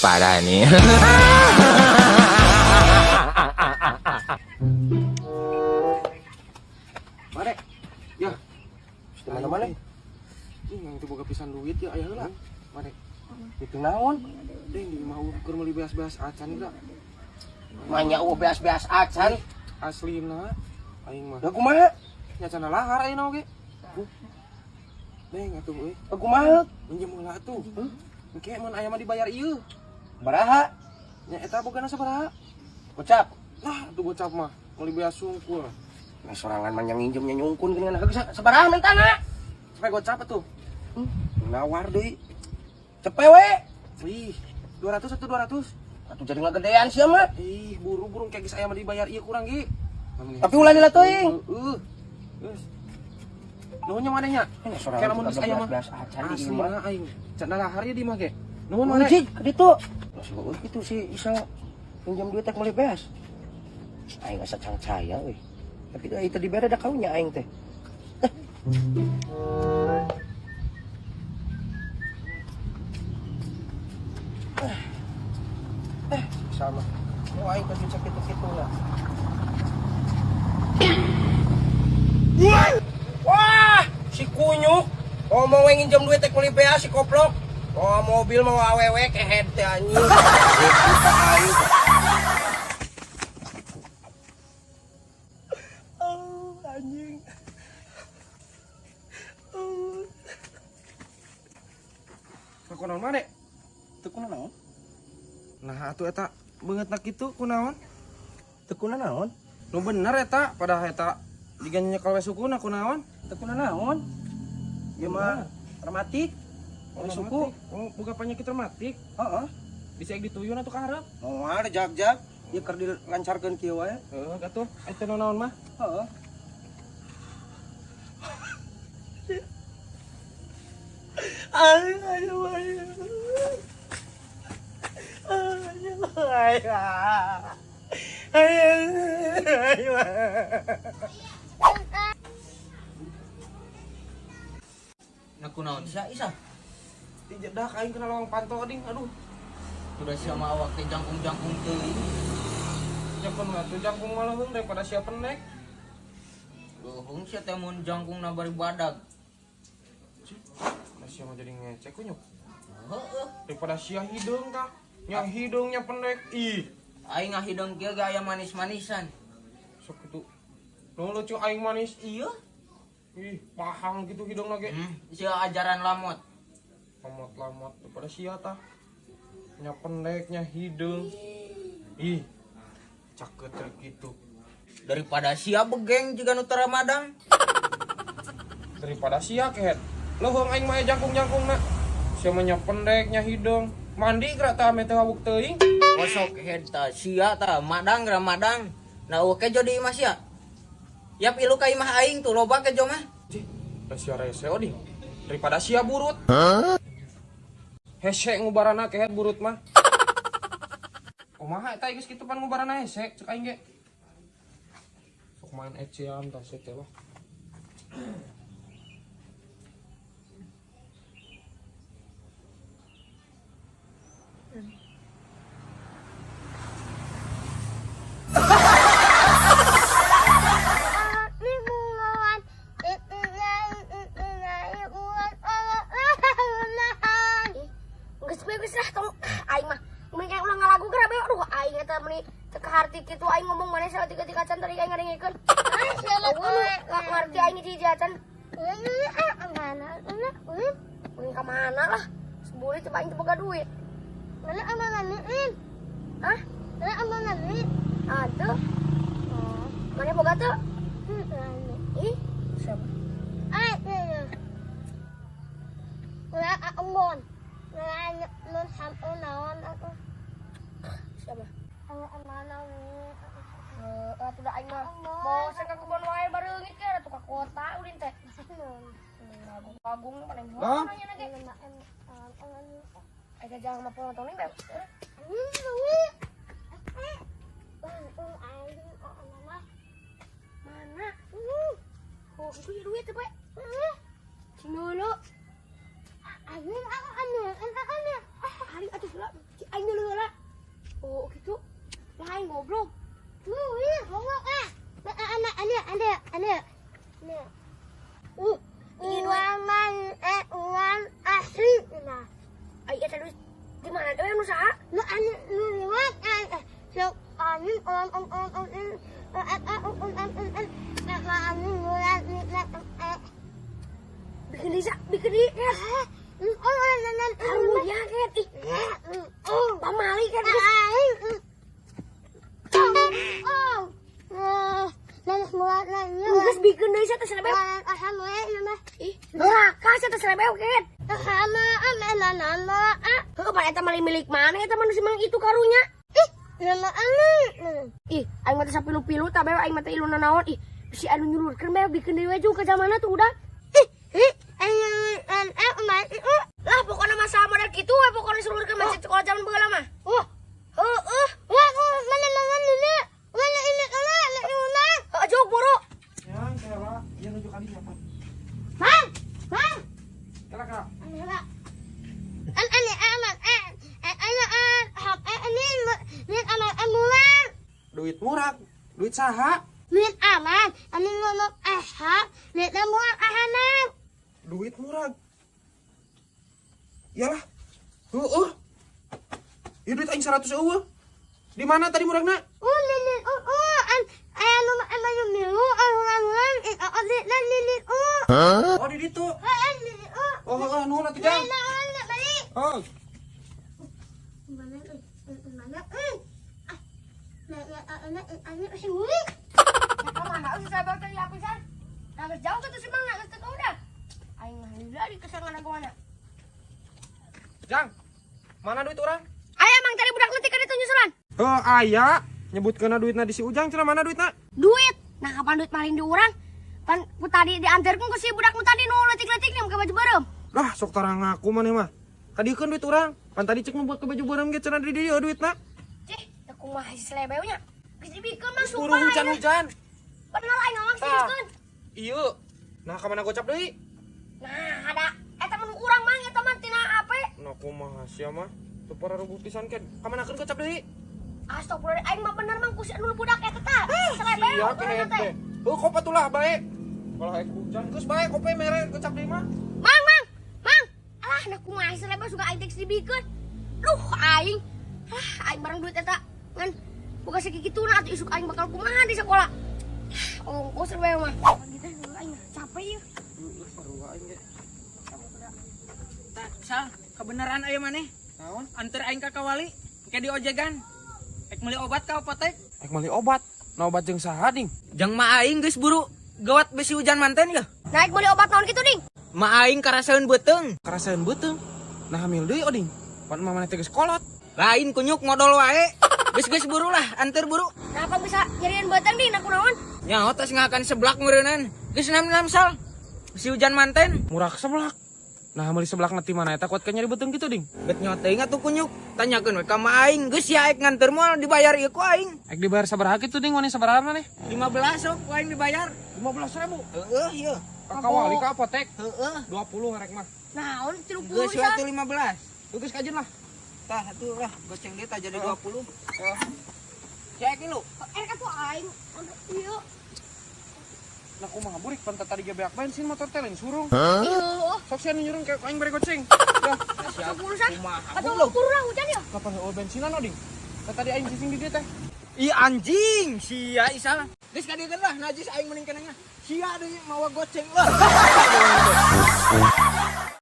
Parah nih. Mare. Ya, Di mana-mana? ih yang itu boga pisan duit ya aya heula. Mare. Itu naon? Deng di imah keur meuli beas-beas acan heula. Manya eueuh beas-beas acan. Aslina aing mah. Da kumaha? Nya can lahar ayeuna oge. Deng atuh euy. Da kumaha? Minjem heula atuh. Engke mun aya mah dibayar ieu. Baraha? Nya eta bogana sabaraha? Gocap. Lah atuh gocap mah meuli beas sungkul. Nah, sorangan mah yang nginjem nyungkun geuningan heug sabaraha mentana? Sampai gocap atuh. Nawar deui. Cepe we. Ih, 200 atau 200? Atuh jadi ngagedean sia mah. Ih, buru-buru kayak geus aya mah dibayar ieu kurang ge. Tapi ulah lila teuing. Heeh. Geus. Nuhun nya maneh nya? Ini sorangan Kayak lamun geus aya mah. beas acan di Asli imah. mah aing. Can lahar ieu di imah ge. Nuhun maneh. Anjing, ka ditu. Masih eueuh kitu si Isa minjem duit teh meuli beas. Aing asa cangcaya euy. Tapi da itu dibere da kaunya aing teh. Sama. Mau aing teh bisa kitu-kitu lah. Wah, si kunyuk. Ngomong we nginjem duit teh meuli beas si koplok. Oh, mobil mau awewe kehed teh anjing. Kita aing. Oh, anjing. Oh. Kunaon maneh? Teu kunaon? Nah, atuh eta beungeutna kitu kunaon? Teu kunaon? Nu bener eta, padahal eta jiga nyekel we sukuna kunaon? Teu kunaon? Ieu mah rematik. Oh, Oh, suku. Oh, boga penyakit rematik. Heeh. Bisa dituyun atuh ka hareup. Oh, ada jag-jag. Ieu keur dilancarkeun kieu wae. Heeh, atuh. Eta naon mah? Heeh. Ayo, ayo, ayo. Ayo, ayo. Ayo, ayo. Nah kunaon sia Isa? Dijedak aing kena lawang panto ding, aduh. Sudah sia mah awak teh jangkung-jangkung teuing. Jangkung mah tuh jangkung mah leuheung daripada sia pendek. Leuheung sia teh mun jangkungna bari badag. Nah, sia mah jadi ngecek kunyuk. Heeh. Daripada sia hideung tah. Nya hideungnya pendek. Ih, Aing ngahideung kieu ge aya manis-manisan. sok kitu. Nu lucu aing manis. Iya. Ih, pahang gitu hideungna ge. Sia ajaran lamot. Lamot-lamot daripada sia tah. Nya pendeknya hideung. Ih. Caket gitu. Daripada sia begeng jiga nu teu ramadang. Daripada sia kehet. Leuheung aing mah jangkung-jangkungna. Sia mah nya pendeknya hideung. Mandi geura tah ame teu hawuk teuing. Kosok head ta sia ta madang ramadang. Nah eueuh kejo di imah sia. Yap ilu ka imah aing tuh loba kejo mah. Cih, da sia rese oding. Daripada sia burut. Hese ngubarana kehet burut mah. Kumaha eta geus kitu pan ngubarana hese cek aing ge. Sok main ecean tah sia teh lah. Geus we geus lah tong aing mah. Mending kayak ulah ngalagu geura be aduh aing eta meuni teu kaharti kitu aing ngomong maneh saeutik-eutik acan tadi aing ngadengikeun. Eueuh ngarti aing hiji-hiji acan. Mending ka mana lah. Sebuli coba aing teu boga duit. Hah? Atuh. Maneh boga teu? Ih, siapa? Siapa? Atuh da aing mah. Bosen ka kebon wae bareungit ke atuh ka kota ulin teh. Agung-agung maneh Hah? nanya ge. Aing jangan mah penonton be. Mana? Oh, itu ya duit teh, Pak. Cinulu. Hari atuh heula. Aing saha? Nu anu nu liwat sok anu on on on on on anu murat Bikin Lisa, bikin di ket. Karunya ket. Ih, pamali kan geus. Geus bikin deui sia teh selebeu. Ih, neraka sia teh selebeu ket. Heuh, pan eta mah milik mana eta mah nu si Mang itu karunya. Ih, aing mah teh sapilu-pilu tah bew aing mah teh iluna naon. Ih, bisi anu nyulurkeun bew bikin deui we jeung ke zamana tuh udah. Lah pokoknya masa model kitu we pokoknya sulurkeun masih sekolah zaman baheula mah. Heeh. Heeh, jauh buru. Yang kela, yang nuju kali siapa? Kela kela. Duit murah, duit saha? Duit murah. Iyalah. Heeh. Ieu duit aing 100 eueuh. Di mana tadi muragna? Oh, di ditu. Oh, heeh, nuhun atuh Jang. Oh. Jauh ke tuh si Mang geus teu udah. Aing mah lila di kesangan mana. Jang. Mana duit urang? Aya Mang tadi budak leutik ka ditu nyusulan. Heuh, aya. Nyebutkeun duitna di si Ujang cenah mana duitna? Duit. Nah kapan duit maling di urang? Pan ku tadi diantarkeun ku si budak nu tadi nu leutik-leutik nih make baju beureum. Lah, sok tarang ngaku maneh mah. Kadiekeun duit urang. Pan tadi cek nu buat ke baju beureum ge cenah di dieu duitna. Cih, teu kumaha si selebeu nya. Geus dibikeun mah Buru sumpah. hujan-hujan. Bener aing ngomong sih dibikeun. Iya. Nah, ka mana gocap deui? Nah, ada eta mah nu urang Mang eta mah tina HP. Nah, kumaha sia mah? Teu pararuguh pisan ken. Ka manakeun gocap deui? Astagfirullah, aing mah bener Mang ku si anu budak eta tah. Selebeu. Sia kehed teh. Heuh, kopa tulah bae. Kalau aing hujan geus bae kope mere gocap deui mah. Mang, Mang, Mang. Alah, nah kumaha selebeu suka aing teh dibikeun. Duh, aing. Alah, aing bareng duit eta ngan boga sakituna atuh isuk aing bakal kumaha di sekolah. Ongkos selebeu mah. Pagi teh aing capek ieu. Heuh, sarua aing ge. Tah, Sal, kebenaran aya maneh. Naon? Anter aing ka kawali, engke diojegan. Ek meuli obat ka apotek. Ek meuli obat. Nah obat jeung saha ding? Jang ma aing geus buru gawat besi hujan manten yeuh. Naik beli obat naon kitu ding? Ma aing karasaeun beuteung. Karasaeun beuteung. Nah hamil deui oding. Pan mama teh geus kolot. Lain kunyuk modol wae. Geus-geus buru lah, anter buru. Kenapa bisa nyerian beuteung ding? Nah kunaon? Nyaho tos ngakan seblak meureunnan. Geus nam-nam Sal. Besi hujan manten. Murah seblak. Nah meuli seblak na ti mana eta kuat ka nyeri beuteung kitu ding? Bet nyaho teuing atuh kunyuk. Tanyakeun we ka ma aing, geus sia aek nganter moal dibayar ieu ku aing. Ek dibayar sabaraha kitu ding wani sabaraha maneh? 15 sok ku aing dibayar. 15.000. Heeh ieu. Ka kawali ka apotek. Heeh. 20 rek mah. Naon 30 Geus we atuh 15. Geus kajeun lah. Tah atuh lah, goceng dia tah jadi 20. Heeh. Sia aek lu. Erek atuh aing. Ieu. Nah kumaha burik pan tadi ge beak bensin motor teh lain surung. Ieu. Sok sia nu nyurung ka aing bari goceng. Dah, Siap. Urusan. Kumaha Atuh goblok. kurang hujan ya. kapan heueuh bensinan oding? Tah tadi aing cicing di dieu teh. Ih anjing, sia Isal. Geus kadiekeun lah najis aing mending kenengah. Sia deui mawa goceng lah.